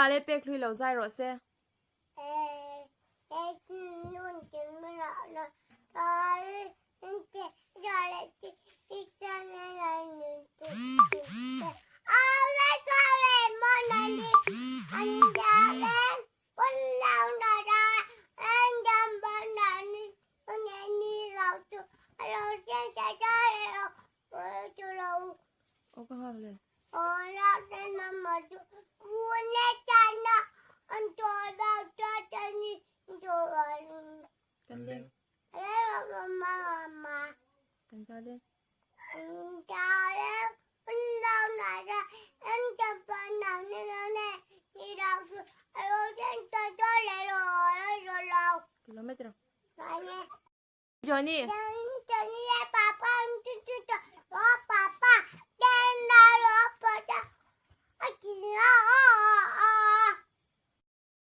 Le pek hlui lo zai rawh se. Aw ka nghak le. Kan leng. Kan za leng. Kilometer. Johnny.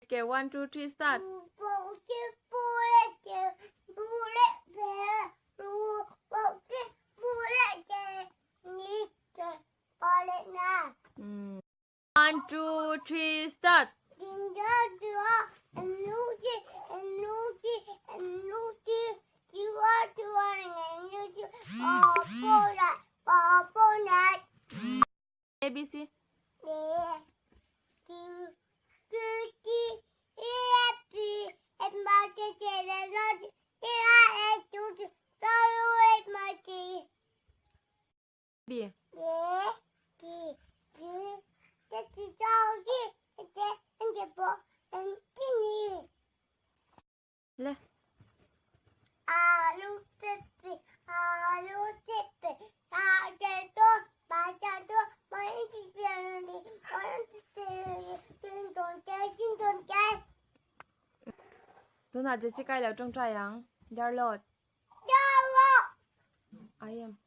Okay, 1, 2, 3, start. 1, 2, 3, start. A, B, C. B. Le. Tunah Jessica i lo tawngtai ang. Darlawt. I am.